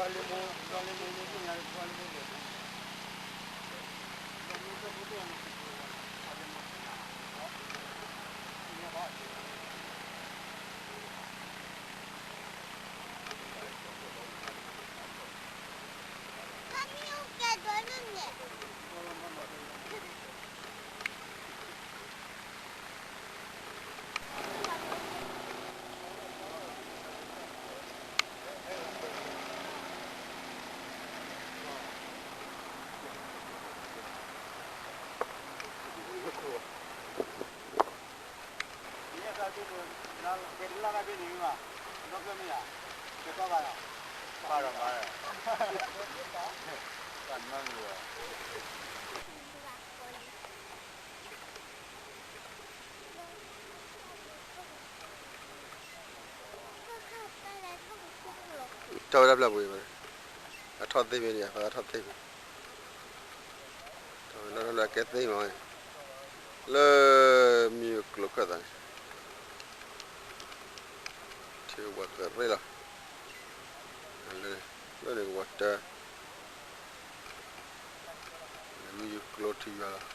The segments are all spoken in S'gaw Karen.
ထီၣ်ဝဲဒၣ်ဖျၢၣ်ပူၤအံၤ, အထီၣ်သ့ၣ်ဖဲန့ၣ်, အထီၣ်သ့ၣ်ဖဲ, ထီၣ်ဝဲလၢကဲသ့ၣ်မး, လၢမံၤကျိၤခၢၣ်သးန့ၣ်, ထံဝဲကရ့ၣ်လီၤ, လၢန့ၣ်ကဝီၤတၢ် မံၤကျိၤထံယွၤလီၤ.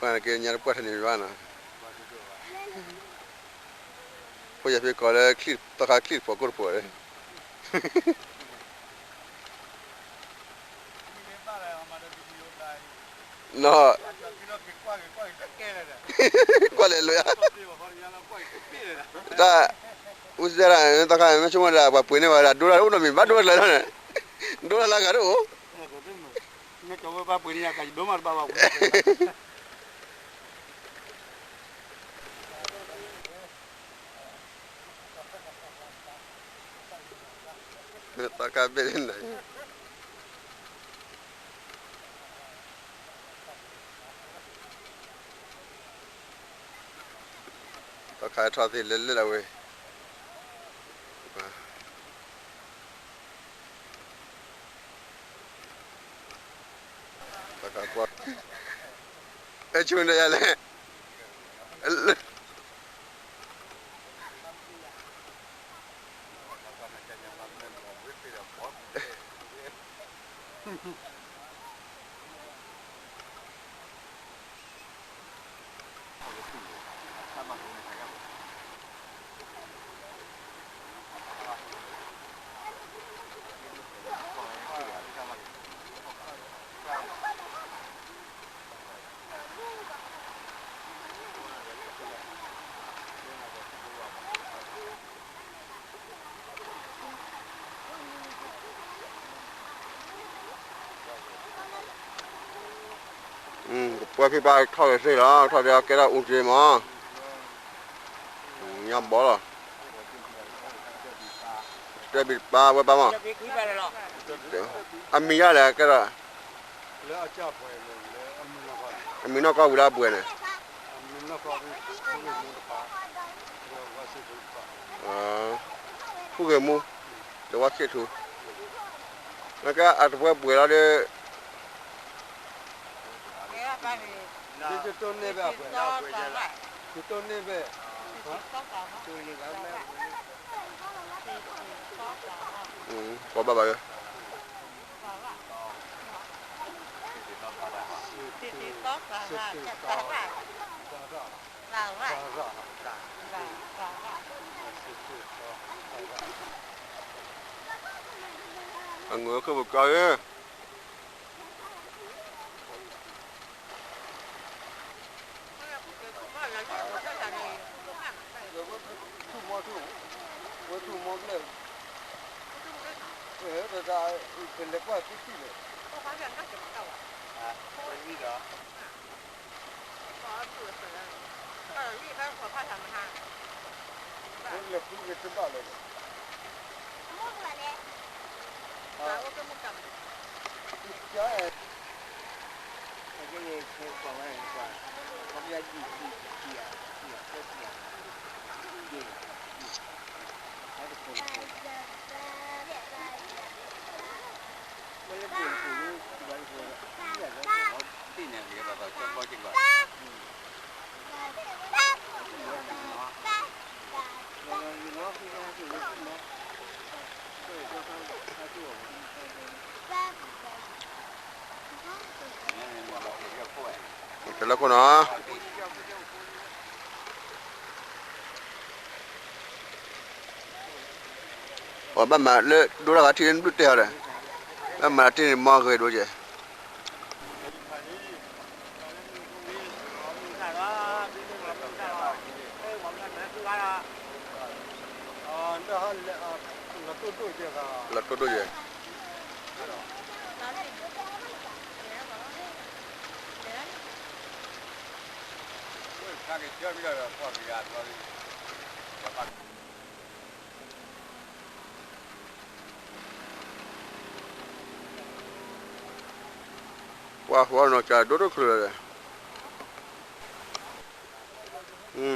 ပှၤက့ၤညါတပှၢ်ထီၣ်န့ၣ်ဘၣ်နီၤ, ဖိယၤဖဲကီးလၢသီခါချံၣ်တဖိးကိၣ်တဖိးန့ၣ် နီၤ, ကွၢ်လဲၤလွဲၢ်, တၢ်, အူစဲဒၣ်, သီခါမ့ၢ်ဆိကမိၣ်ဒၣ် ပှၤပှ့ၤန့ၢ်ဝဲဒၣ် ဒိလၢအိၣ်နီတမံၤ ဘၣ်ဒိလၢလၢန့ၣ်, ဒိလၢလၢဂၤတအိၣ် သီခါဘ့ၣ်န့ၣ်, သီခါထီၣ်သ့ၣ်လဲၤလဲၤလီၤဝဲ, သီခါကွၢ်, အဲၣ်ဆိန့ၣ်ယၤလဲၣ် ပှၤဖံးပၢ်ထီၣ်က့ၤသ့ၣ်လီၤ ထီၣ်က့ၤကဲထီၣ်အူက့ၤမး, ညါဘီလီၤ, တၢ်ဘံၣ်တပၢ်ဝဲပၢ်မး, အမံၤယါလဲၣ်ကဲထီၣ်, အမံၤနီၢ်ကီၢ်ဝံၤလၢအဘှဲးန့ၣ်, ဖုဂ့ၤမူ, ဒီးဝါဆံၣ်ထူ, နကဲအတပှဲၤပှဲၤလီၤဒီး ကိးဘၣ်ဘၣ်လၢ အငိၢ်ခိၣ်ပကီၢ်ဧၢ, ထူၣ်မီထူၣ်, ဝဲထူၣ် လၢ တၢ် တလဲၤကွၢ်သ့ၣ်သ့ၣ်လဲၣ် လဲၤဃုက့ၤတဘၣ်လၢၤဘၣ် တလၢခိၣ်နီၤ ပှၤဘၣ်မၤလၢဒိတၢ်ဂၤထံၣ်လၢနဘျုးတဲဟီဒီး ဘၣ်မၤတ့ၢ်န့ၣ်မီဂ့ၤဒိကဲ လီၤတိၢ်ဒိၣ်ယဲၢ် ပှၤဃီနီၤ ကဒိၣ်ဒိၣ်ချုးလီၤဒီး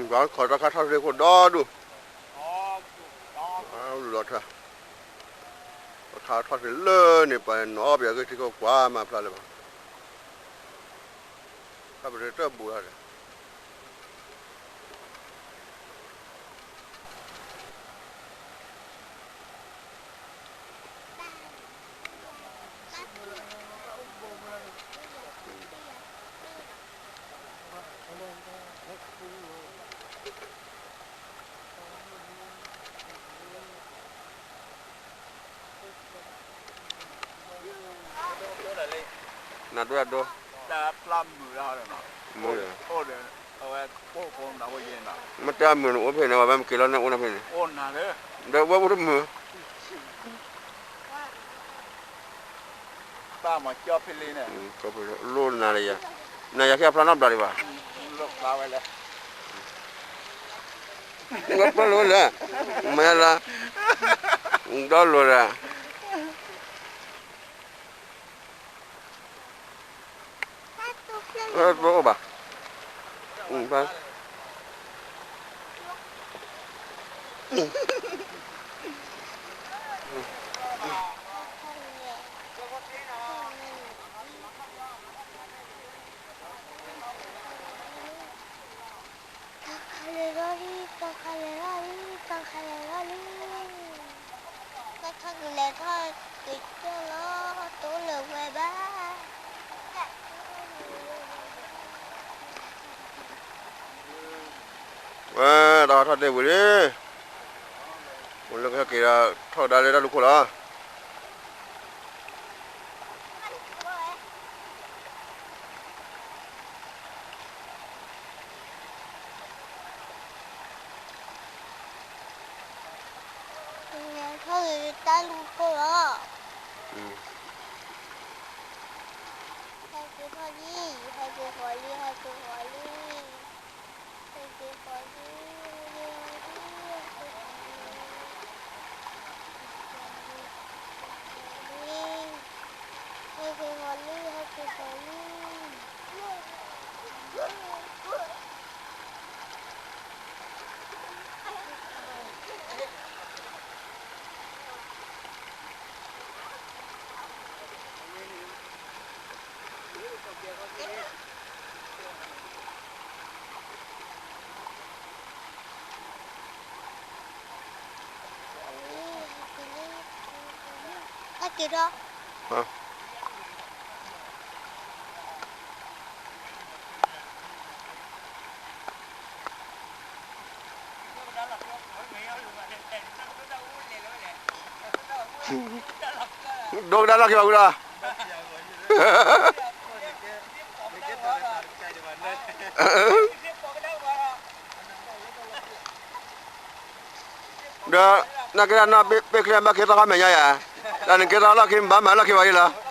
ပှၤခိးတၢ်ခါထီၣ်ရ့ၣ်ခိၣ်ဒီဒူၣ် လူၤလီၤထါ ပခါထီၣ်ရ့ၣ်လၢန့ၣ် ပှၤနီၣ်အီၣ်ပယီၤဂ့ၢ်ထံခိၣ်ကွၢ်မၤဖျါလၢၤဘၣ် တၢ်ပရၢတၢ်ဘူးလီၤဒီး နဒိၣ်ဒိၣ် တၢ်ဖျါမုာ်လီၤ မုာ်လီၤ အဝဲ မ့ၢ်တၢ်မုာ်န့ၣ်အိၣ်ဖဲန့ၣ် ပှၤဘၣ်မ့ၢ်က့ၤလီၤန့ၣ်အိၣ်န့ၣ်ဖဲန့ၣ် ဒီးဝဲအိၣ်တမုာ် တၢ်မၤကၠီဖဲလ့န့ၣ် လိၣ်နၤလၢယၤ နၤယၤခဲအဖျါနီတဘျီဒံးဘၣ် လိၣ်ဖျါဝဲလဲၣ် ငါပျီလိာ်လဲၣ် မ့ၢ်လၢ ဒီလိာ်ဒီး တအိၣ်ဘၣ် ဘၣ် တၢ်ခါလဲၤထီၣ်လံ တၢ်ခါလဲၤထီၣ်လံ တၢ်ခါလဲၤထီၣ်လံ တၢ်ခါကလဲၤထီၣ်က့ၤကၠီလီၤ တအိၣ်လၢၤဝဲဘၣ် ဝဲ တၢ်ခါထီၣ်တ့ၢ်ဝံၤလံ အိၣ်လၢကဟဲက့ၤဒီး ထီၣ်ကဒါလၢတၢ်လူၢ်ခိၣ်လီၤ လဲၤထီၣ်က့ၤတၢ်လူၢ်ခိၣ်လီၤ ဟဲက့ၤထီၣ်လံ ဟဲက့ၤဃီၤလံ ဟဲက့ၤဃီၤလံ ဟဲက့ၤဃီၤလံ ဟဲက့ၤဃီၤလံ ဟဲက့ၤဃီၤလံ ဟဲက့ၤဃီၤလံ ဟဲက့ၤဒီး ဒိကဒါလီၢ်ခံဘၣ်ဝံၤလီၤ ဒီး နကဲဒၣ်နီၢ်ပဲၢ်ချံဘၣ်က့ၤသီခါမဲာ်ညါယၤ, တၢ်နကဲသီလီၢ်ခံဘၣ်မၤလီၢ်ခံဝဲယလီၤ.